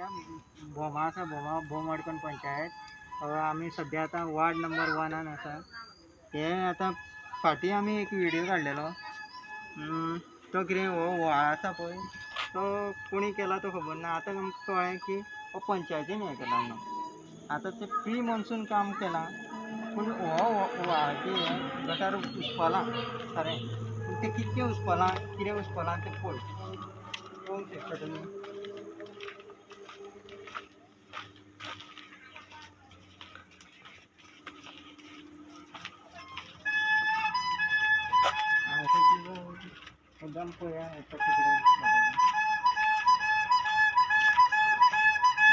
सद्या भोमा आसा, भोमा भोम वाडकोण पंचायत. आमी सद्या आतां वार्ड नंबर 1 आसा. हे आतां फाटीं आमी एक व्हिडियो काडलेलो, तो कितें हो व्हाळ आसा पळय तो कोणी केला तो खबर ना. आतां आमकां कळ्ळें की हो पंचायतीन हें केला म्हणून. आतां ते प्री मॉन्सून काम केलां, पूण हो व्हाळाचें हें गटार उसपलां खरें, पूण तें कितकें उसपलां कितें उसपलां तें पळय पळोवंक शकता तुमी. मुद्दाम पळया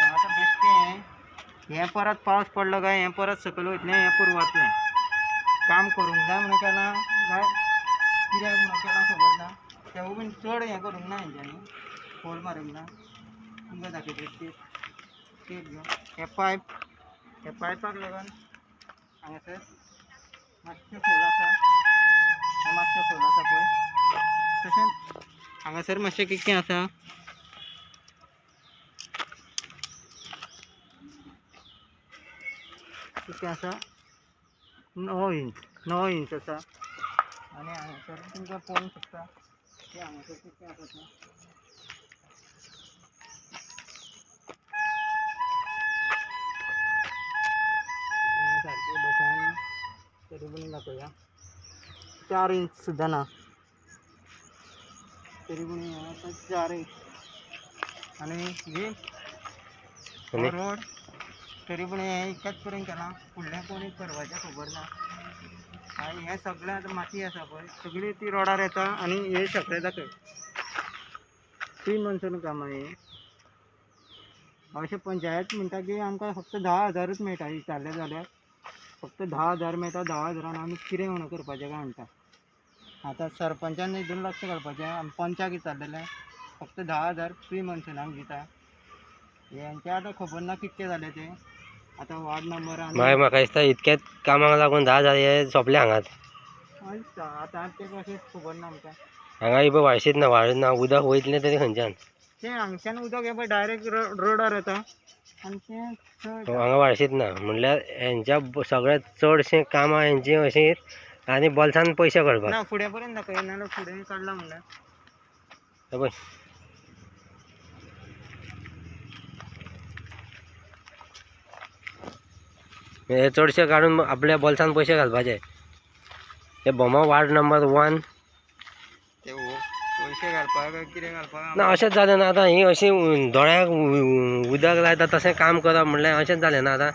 आतां बेश्टें हें परत पावस पडलो काय हें परत सकयल वयतलें, हें पुरवतलें. काम करूंक जाय म्हणून केलां काय कित्याक म्हणून केलां खबर ना. तेवूय बीन चड हें करूंक ना हेंच्यांनी, खोल मारूंक ना. तुमकां दाखयता टेप टेप घेवन हे पायप, हे पायपाक लागून हांगासर मातशें खोल आसा, हें मातशें खोल आसा पळय. तशेंच हांगासर मातशें कितें आसा, कितें आसा 9 इंच, 9 इंच आसा. आनी हांगासर तुमकां पळोवंक शकता की हांगासर कितें आसा तें. सारकें बसून तरी पूण दाखोवया, 4 इंच सुद्दां ना, तरी पूण हें आसा 4 इंच. आनी ही रोड तरी पूण हें इतक्याच पर्यंत केलां, फुडलें कोणी करपाचें खबर ना. आनी हें सगळें आतां माती आसा पळय सगळी ती रोडार येता. आनी हे सगळें दाखय प्री मॉन्सून कामां हीं. अशें पंचायत म्हणटा की आमकां फक्त 10,000च मेळटा, विचारलें जाल्यार फक्त 10,000 मेळटा. 10,000 आमी कितें म्हणून करपाचें काय म्हणटा. आतां सरपंचान हितून लक्ष घालपाचें. आमी पंचाक विचारलेलें फक्त 10,000 प्री मॉन्सुनाक दिता, हेंचें आतां खबर ना कितकें जालें तें. आतां वार्ड नंबर मागीर म्हाका दिसता इतक्याच कामाक लागून 10,000 हे सोंपले हांगाच. आतां तें कशें खबर ना आमकां. हांगा ही पळय व्हाळशीच ना, व्हाळ ना, उदक वयतलें तरी खंयच्यान तें हांगच्यान उदक हें पळय डायरेक्ट रोडार येता आनी तें हांगा व्हाळशीच ना. म्हणल्यार हेंच्या सगळ्यांत चडशीं कामां हेंची अशीं आनी बोल्सान पयशे काडपाक ना. फुडें पर्यंत दाखय, नाल्यार फुडें काडला म्हणल्यार पळय. हे चडशे काडून आपल्या बोल्सान पयशे घालपाचे. हे भोमा वार्ड नंबर 1 ते पयशे घालपाक कितें घालपाक ना. अशेंच जालें ना आतां. ही अशी दोळ्याक उदक लायता तशें काम करप म्हणल्यार अशेंच जालें ना आतां.